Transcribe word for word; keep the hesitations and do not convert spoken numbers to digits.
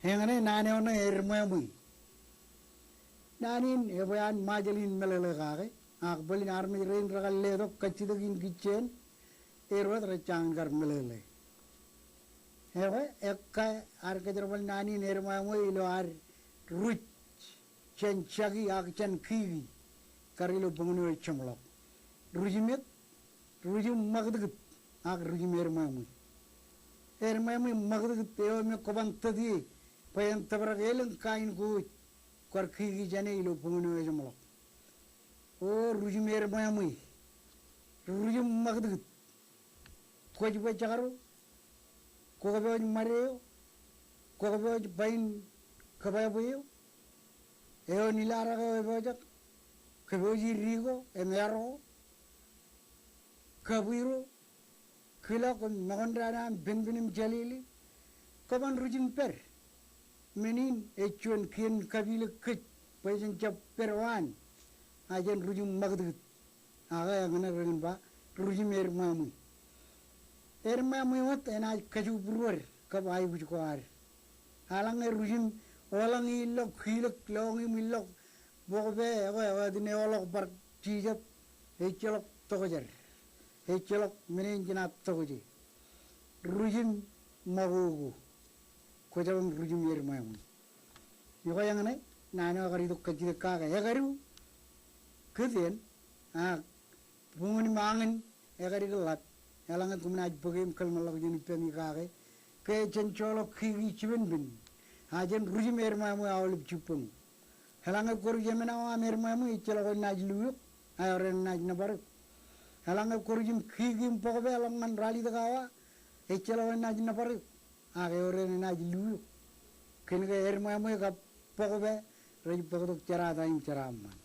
Eñṇe naan eo ṇe eddṃwemwi. Naan in ebwe an Ṃajeḷ in meḷeḷe kake, ak bōlen armej rein rekar letok kajjitōk in kijjien, er wōt rej jañin kar meḷeḷe. Ekwe, ekka ad kōjerbal naan in eddṃwemwi ilo ad ruj jān jaki ak jān kiki kar ilo buñūn eo ejeṃḷọk. Ruj im et, ruj im ṃakūtkūt, ak ruj im eddṃwemwi. Eddṃwemwi ṃakūtkūt eo me kwōban tōt ie bwe en tōprak elōñ kain ko kwōj kar kiki jāne ilo buñūn eo ejeṃḷọk. O ruj im eddṃwemwi, ruj im ṃakūtkūt. Kwōj bwe jekdọọn, kwō kōpooj ṃad eo, kwō kōpooj bain kōbwebwe eo, eo in ilarak eo epojak, kōpooj iddi ko, im earo ko, kabwiro, kilọk im mokonda ṇe an penpen im jelili, kwōban ruj im pād. Men in ej juon kien kapilōk kōj bwe jen jab pād waan, a jān ruj im ṃakūtkūt. Ak eñṇe ren ba ruj im eddṃwemwi. Eddṃwemwi wōt enaaj kajubdwōd kab aikuj ko ad. Eḷaññe ruj im oḷañ ilọk, kilōk lọñiṃ ilọk, bokpā, ekwe, ekwe, etin eoḷọk bar jijet, ejjeḷọk tokjād. Ejjeḷọk men in jenaaj tokjāde. Ruj im ṃakoko. Kwō jab ruj im eddṃwemwi. Ekwe eñṇe, naan eo ekar itok kajjitōk kake. Ekadu kūtien, ak buñūn im añin ekar ikōḷḷap. Eḷaññe koṃ naaj bōke im kōḷmānḷọkjeṇ ippemi kake, ke jen joḷọk kiki jipenpen, a jān ruj im eddṃwemwi aolep jibboñ. Eḷaññe kwō ruj emān awa im eddṃwemwi, ejjeḷọk enaaj lu eok, a ewōr eṇ enaaj nōbar eok. Eḷaññe kwō ruj im kiki im bokpā ḷọk ñan ralitōk awa, ejjeḷọk enaaj nōbar eok, ak ewōr eṇ enaaj lu eok. Kōnke eddṃwemwi kab bokpā rej bōktok jerata im jeraaṃṃan.